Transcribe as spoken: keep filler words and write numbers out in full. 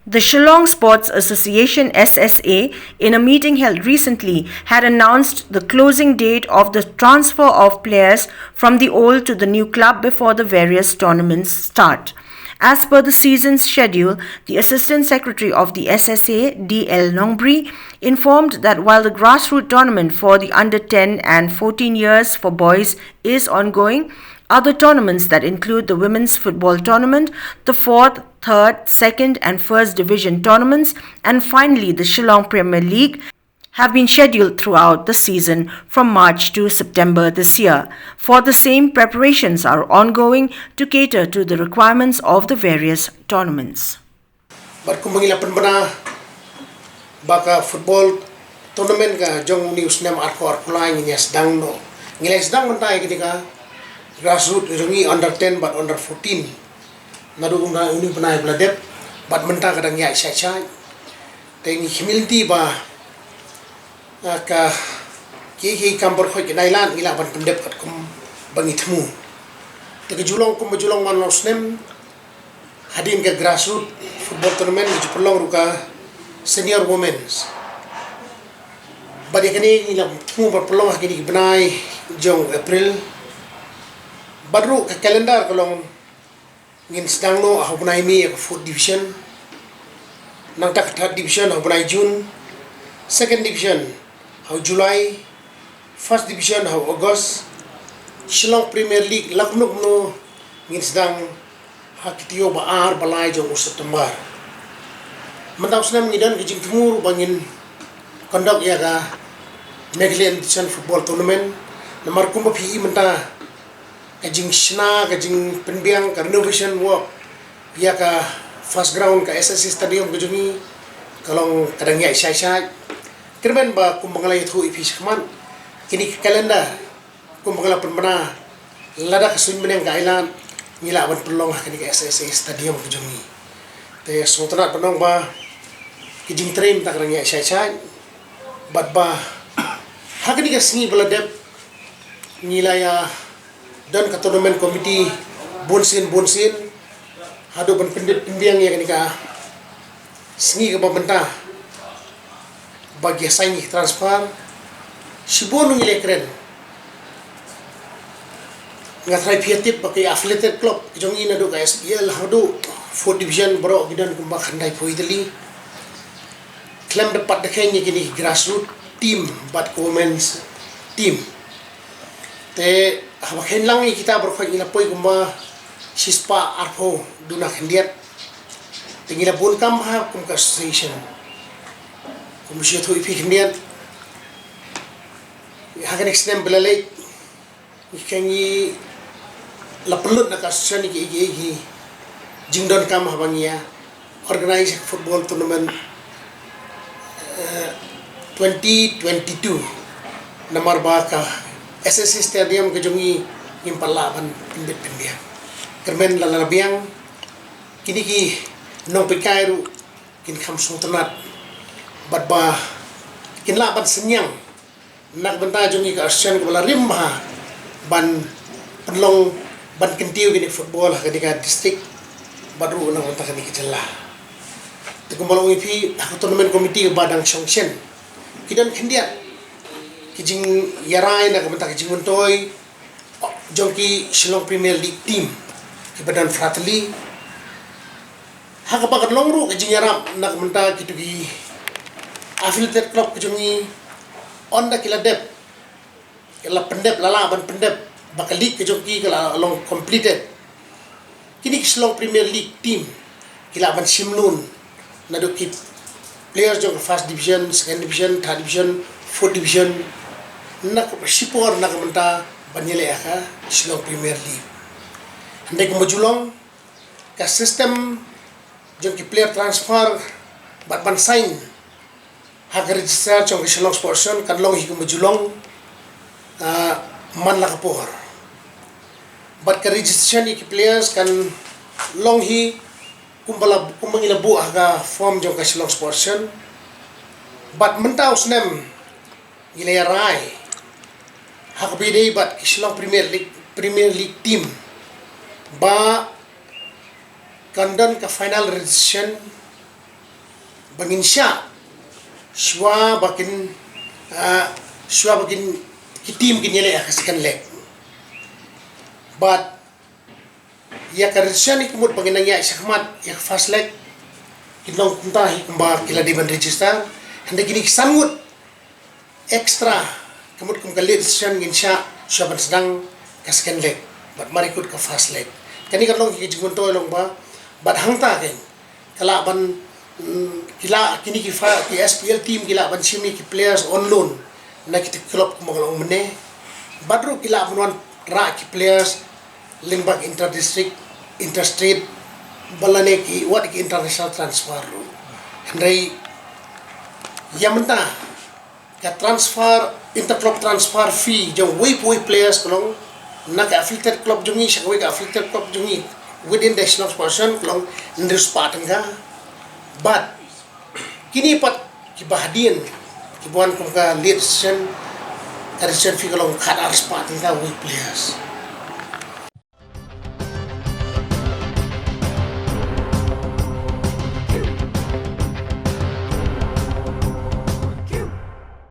The Shillong Sports Association, S S A, in a meeting held recently, had announced the closing date of the transfer of players from the old to the new club before the various tournaments start. As per the season's schedule, the Assistant Secretary of the S S A, D L Nongbri, informed that while the grassroots tournament for the under ten and fourteen years for boys is ongoing, other tournaments that include the Women's Football Tournament, the fourth, third, second, and first division tournaments, and finally the Shillong Premier League have been scheduled throughout the season from March to September this year. For the same, preparations are ongoing to cater to the requirements of the various tournaments. Bad kumba ngi la pynbna ba ka football tournament ka jong une u snem arphew arphew lai ngin ïa sdang noh. Ngi la sdang mynta ïa kane ka grassroots jong ngi under ten bad under fourteen. Naduh u bnai, une u bnai ba la dep bad mynta ka dang ïaid shai shai. Te ngi khmih lynti ba, ah, ka ki ki kam baroh ki nai lad ngi lah ban pyndep katkum ba ngi thmu. Te ka ju long kumba ju long man la u snem. Hadien ka grassroots football tournament ngi ju pynlong ruh ka senior women's. Bad ïa kane ngi la thmu ban pynlong ha kine ki bnai jong April. Bad ruh ka calendar ka long ngin sdang noh ha u bnai May ïa ka fourth division. Nangta ka third division ha u bnai June. Second division ha u July. First division ha u August. Shillong Premier League la kumno kumno ngin sdang ha ki taïew ba ar ba lai jong u September. Mynta u snem ngi don ka jingthmu ruh ba ngin conduct ïa ka Meghalaya Invitation Football Tournament. Namar kumba phi i mynta ka jingshna, ka jingpynbiang, ka renovation work ïa ka first ground ka S S A Stadium ka jong ngi ka long ka dang ïaid shai shai. Kyrmen ba kumba nga la ïathuh ïa phi shakhmat, kine ki calendar kumba nga la pynbna, lada ka suiñ bneng ka ailad ngi lah ban pynlong ha kane ka S S A Stadium ka jong ngi. Te sngewtynnat ban ong ba ki jingtrei mynta ka dang ïaid shai shai bad ba ha kane ka sngi ba la dep ngi la ïa don ka tournament committee bun sien bun sien haduh ban pyndep pynbiang ïa kane ka sngi kaba mynta ba ki ïa sign ki transfer. Shibun ngi la kren. Nga tharai phi ïa tip ba ki affiliated club ki jong ngi naduh ka S P L haduh fourth division baroh ki don kumba khyndai phew tylli. Khlem da pat da kheiñ ïa kine ki grassroots team bad ka women's team. Te haba kheiñ lang ïa kita baroh ngi la poi kumba shispah arphew duna khyndiat. Te ngi la bun kam ha kum ka association. Kum shu ïathuh ïa phi khyndiat. Ha kane ka snem ba la leit ngi, ngi la pynlut na ka association ïa ki, ïa ki, ïa ki jingdonkam haba ngi ïa organize football tournament, eh, twenty twenty-two. Namar ba ka S S A Stadium ka jong ngi ngim pat lah ban pyndep pynbiang. Kyrmen la la biang kine ki nongpynïaid ruh kin kham sngewtynnat bad ba kin lah ban synñiang na ka bynta jong ngi ka association kaba la rim bha ban pynlong ban kyntiew kine football ha kane ka district bad ruh na ka bynta kane ka jylla. Te kumba la ong ïa phi ha ka tournament committee kaba dang shong shen ki don khyndiat ki jingïarai na ka bynta ki jingmyntoi jong ki Shillong Premier League team kiba don frateli. Ha kaba kan long ruh ka jingïarap na ka bynta kito ki affiliated club ka jong ngi, ynda ki la dep, ki la pyndep, la lah ban pyndep ba ka league ka jong ki ka la long completed. Kine ki Shillong Premier League team ki lah ban shim loan naduh ki players jong ka first division, second division, third division, fourth division. Na ka shipor na ka bynta ban ïaleh ha ka Shillong Premier League. Hynrei kumba ju long ka system jong ki player transfer bad ban sign ha ka register jong ka Shillong Sports Association kan long hi kumba ju long, ah, man la ka por. Bad ka registration ïa ki players kan long hi kumba la, kumba ngi la buh ha ka form jong ka Shillong Sports Association. Bad mynta u snem ngi la ïarai ha kaba ïadei bad ki Shillong Premier League, Premier League team ba kan don ka final registration ba ngin shah shuwa ba kin, ah, shuwa ba kin, ki team kin ïaleh ïa ka second leg. Bad ïa ka registration hi ka mut ba ngin nang ïaid shakhmat ïa ka first leg, ki nongkynta hi kumba ki la dei ban register. Hynrei kine ki san ngut extra ka mut kum ka late registration ngin shah shuwa ban sdang ka second leg bad mar ïa kut ka first leg. Kane ka long hi ka jingmyntoi long ba, bad hangta kein ka lah ban, mm, ki lah, kine ki fa-, ki S P L team ki lah ban shim ïa ki players on loan na kita ki club kumba ka long mynne. Bad ruh ki lah ban wanrah ki players lyngba ki inter-district, inter-state, bad lane ki, wat ki international transfer ruh. Hynrei ïa mynta ka transfer, interclub transfer fee jong uwei pa uwei players ka long na ka affiliated club jong ngi sha kawei ka affiliated club jong ngi within the Shillong Sports Association ka long hynriew spah tyngka. Bad kine pat kiba hadien, kiba wan kum ka late registration, ka registration fee ka long khatar spah tyngka uwei players.